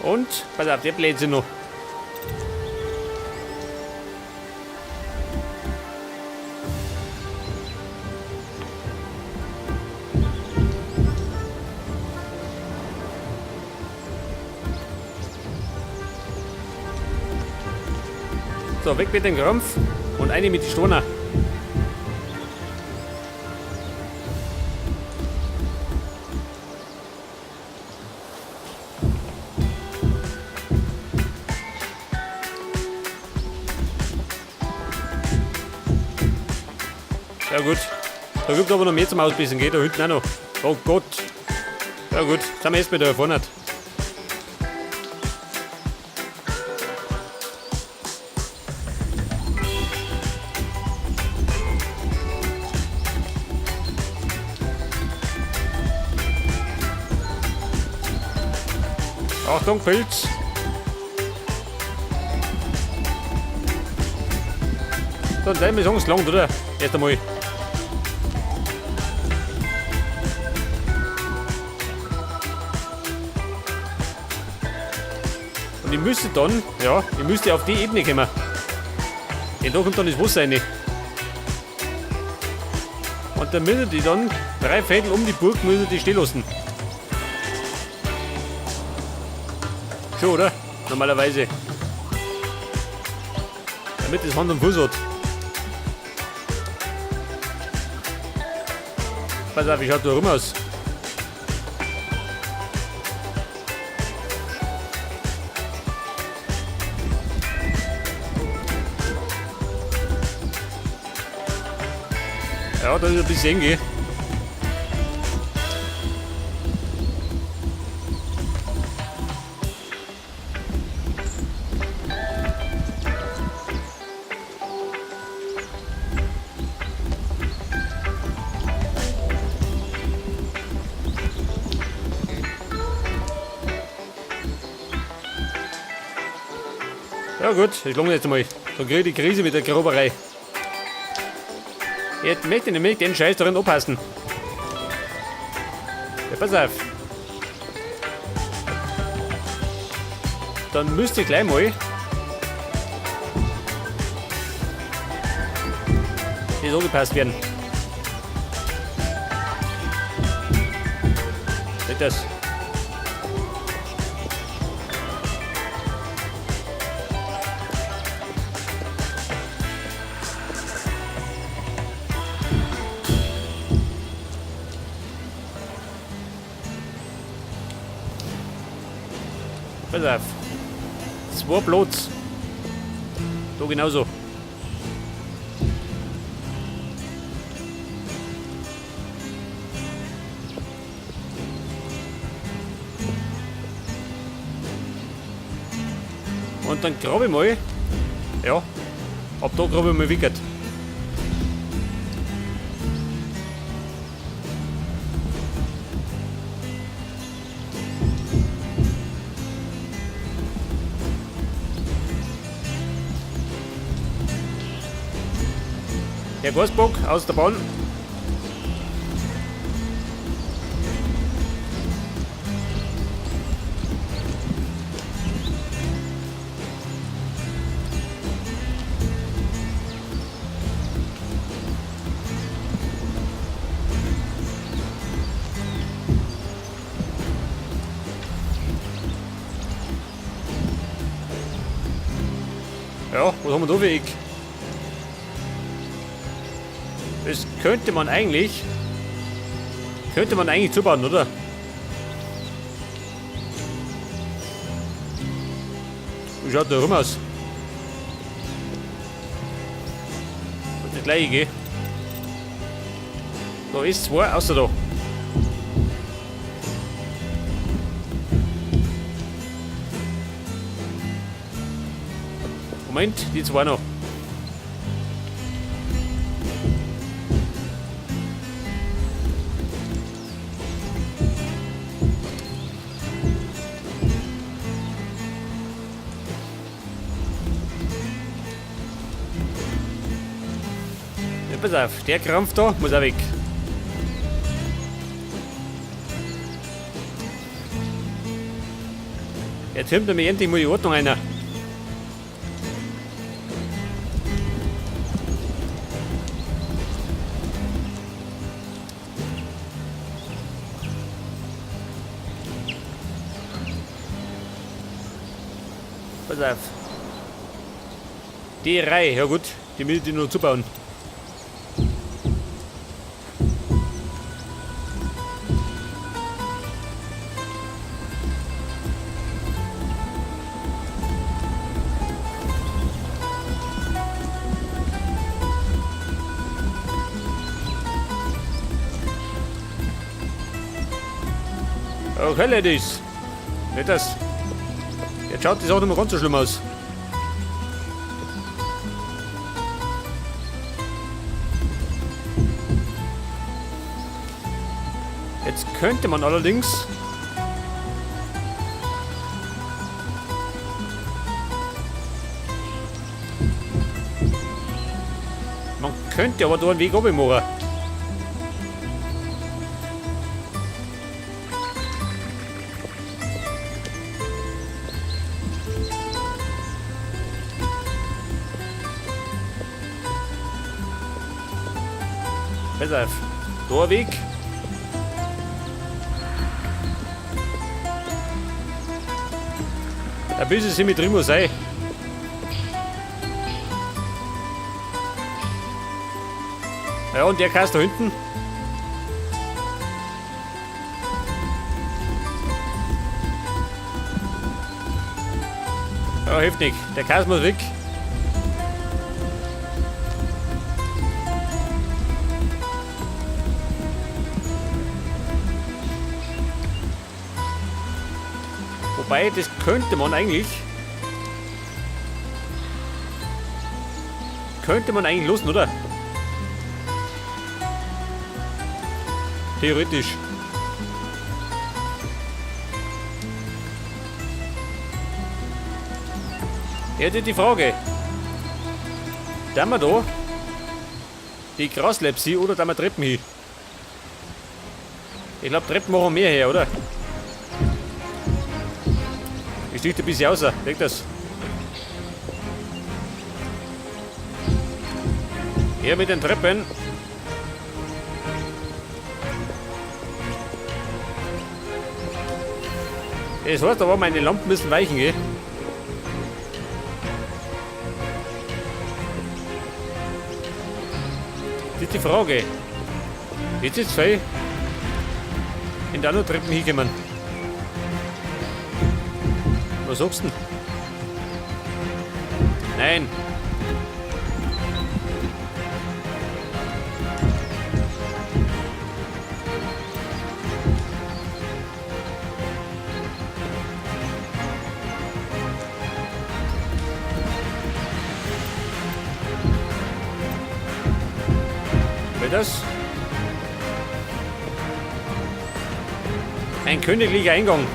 Und, pass auf, der Blödsinn noch. So, weg mit dem Krampf und eine mit die Stoner. Ja gut. Da gibt es aber noch mehr zum Ausbissen, geht da hinten auch noch. Oh Gott. Ja gut, jetzt sind wir erst wieder vorne. Achtung, Pilz. So, dann wir sagen, es langt, oder? Erst einmal. Und ich müsste dann, ja, ich müsste auf die Ebene kommen. Denn da kommt dann das Wasser rein. Und dann müssen die dann 3 Viertel um die Burg müssen die stehen lassen. Schon, oder? Normalerweise. Damit das Hand und Fuß hat. Pass auf, wie schaut da rum aus? Ja, da ist ein bisschen eng, gell? Ja gut, ich lange jetzt mal. Da krieg ich die Krise mit der Groberei. Jetzt möchte ich nämlich den Scheiß darin abpassen. Ja, pass auf. Dann müsste ich gleich mal das angepasst werden. Seht das? Pass auf. 2 Plots. Da genauso. Und dann grabe ich mal. Ja, ab da grabe ich mal Wickert. Herr Gorsbock aus der Bahn. Ja, was haben wir da für Eck? Das könnte man eigentlich zubauen, oder? Wie schaut da rum aus? Das ist das gleiche, gell? Da ist 2, außer da. Moment, die 2 noch. Ja, pass auf, der Krampf da muss auch weg. Jetzt kommt nämlich endlich mal die Ordnung einer. Pass auf. Die Reihe, ja gut, die will ich nur zubauen. Okay, Ladies. Nicht das. Jetzt schaut das auch nicht mehr ganz so schlimm aus. Jetzt könnte man allerdings Man könnte aber da einen Weg runter machen. Pass auf. Da ein Weg. Ein bisschen Symmetrie muss sein. Ja, und der Kasten da hinten. Ja, hilft nicht. Der Kasten muss weg. Wobei, das könnte man eigentlich... Könnte man eigentlich losen, oder? Theoretisch. Ja, das ist die Frage. Da haben wir da die Graslepsi oder da wir Treppen hin? Ich glaub, Treppen machen mehr her, oder? Ich sticht ein bisschen raus, leg das. Her mit den Treppen. Das heißt aber, meine Lampen müssen weichen, gell? Das ist die Frage. Jetzt ist es fein. In der anderen Treppen hinkommen. Was sagst du denn? Nein. Das? Ein königlicher Eingang.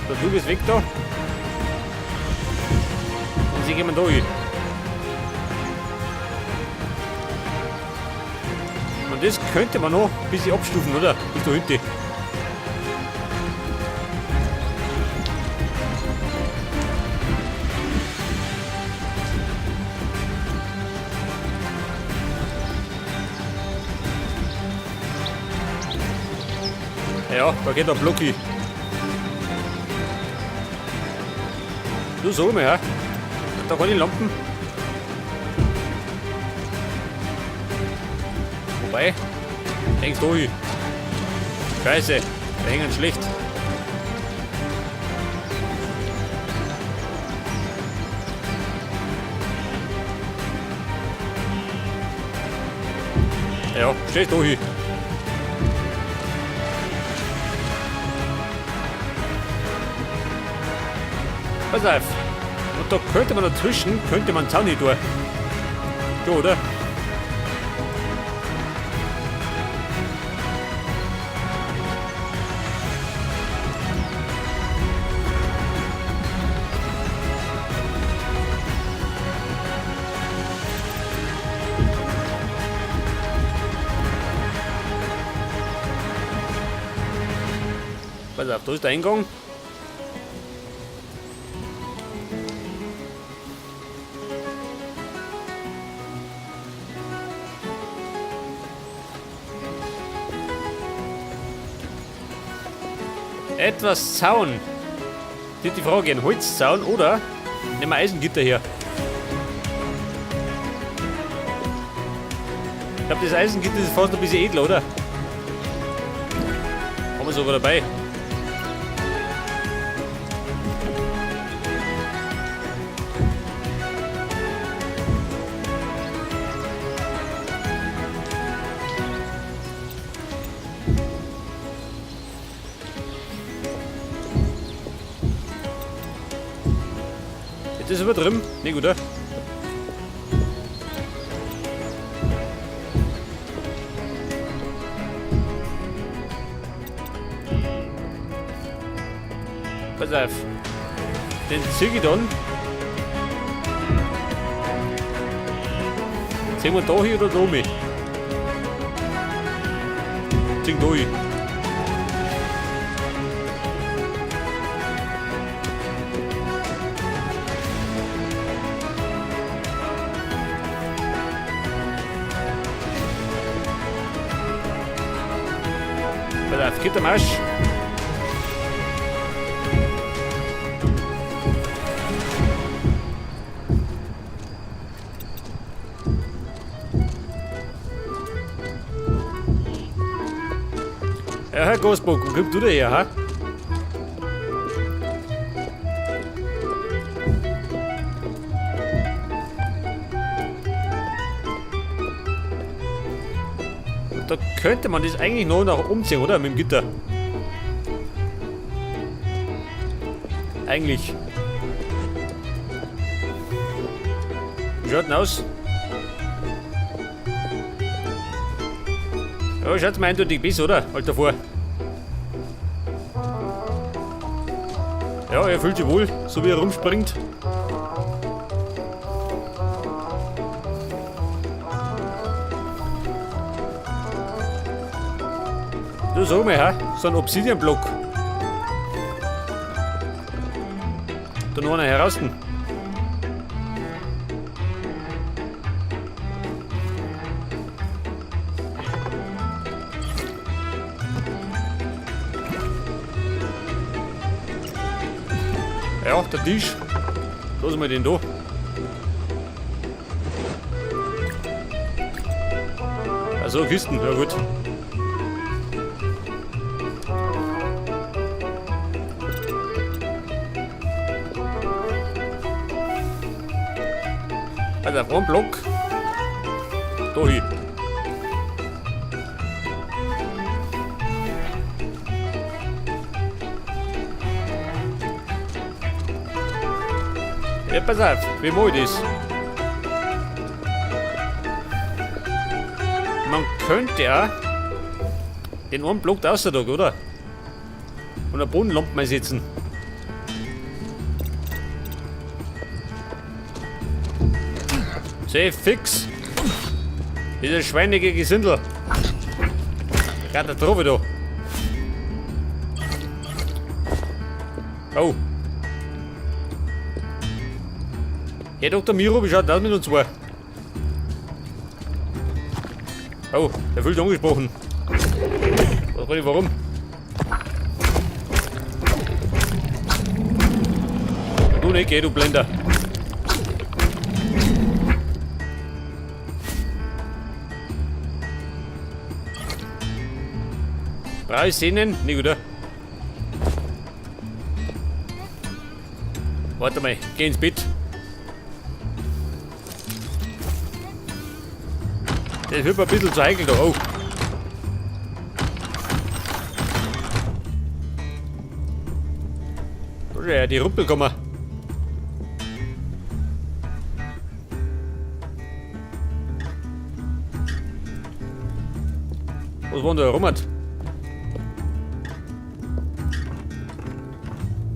So, du bist weg da. Und sie gehen da hin. Und das könnte man noch ein bisschen abstufen, oder? Bis da hinten. Ja, da geht der Block hin. Du sag mal, ja. Da kann ich Lampen. Wobei, hängst du hin. Scheiße, da hängen schlecht. Ja, stehst du hin. Pass auf. Und da könnte man dazwischen, könnte man Zaun hin tun. So, oder? Pass auf, da ist der Eingang. Etwas Zaun. Die Frage, ein Holzzaun oder nehmen wir Eisengitter her? Ich glaube, das Eisengitter ist fast ein bisschen edler, oder? Haben wir sogar dabei. Ist das übertrieben? Nicht, oder? Pass auf. Den zieh ich dann. Ziehen wir da hin oder da mit? Ziehen da hin. Pass auf, geht der Marsch. Ja, Herr Gosbock, wo kommst du denn her, ha? Da könnte man das eigentlich noch nach umziehen, oder? Mit dem Gitter. Eigentlich. Wie schaut denn aus? Ja, schaut mal eindeutig besser, oder? Halt davor. Ja, er fühlt sich wohl, so wie er rumspringt. Du sag mal, ha? So ein Obsidian-Block. Da noch einer heraus. Ja, der Tisch. Lass mal den da. Also Kisten, ja gut. Also auf einen Block. Da hin. Ja, pass auf, wie mach ich das? Man könnte ja den einen Block da raus da, oder? Und eine Bodenlampe mal setzen. Sehr fix. Dieses schweinige Gesindel. Katastrophe da. Oh. Herr Dr. Miro, wie schaut das mit uns zwei? Oh, der fühlt sich angesprochen. Was weiß ich warum? Du nicht, geh, du Blender. Brauche ich Sehnen? Nicht, oder? Warte mal, geh ins Bett. Das wird mir ein bisschen zu heikel da. Oh. Da ist ja die Rumpel gekommen. Was war denn da rum?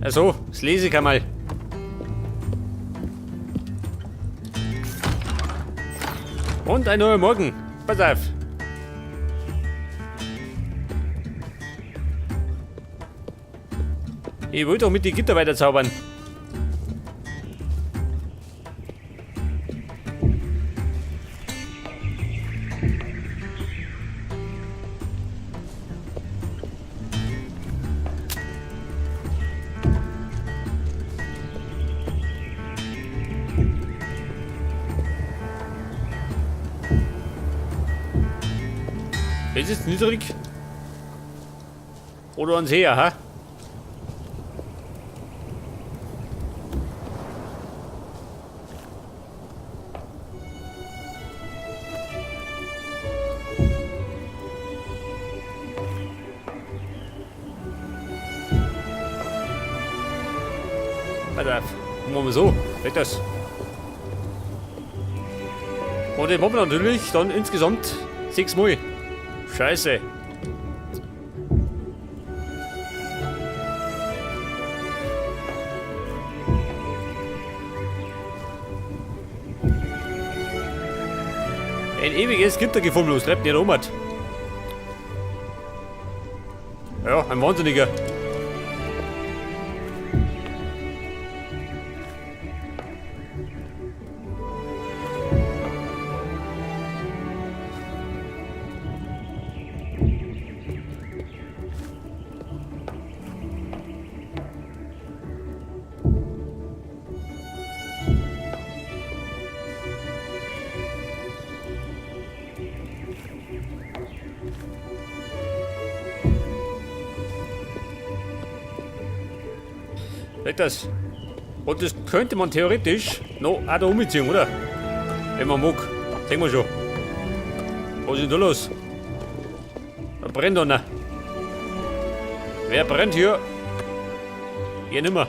Also, das lese ich einmal. Und ein neuer Morgen. Pass auf. Ich will doch mit die Gitter weiter zaubern. Das ist niedrig. Oder ans her, ha? Pass auf, machen wir so. Weg das. Und den machen wir natürlich dann insgesamt 6 Mal. Scheiße. Ein ewiges Gittergefummel, was treibt nicht um. Ja, ein Wahnsinniger. Das. Und das könnte man theoretisch noch auch da umziehen, oder? Wenn man mag. Sehen wir schon. Was ist denn da los? Da brennt einer. Wer brennt hier? Hier nimmer.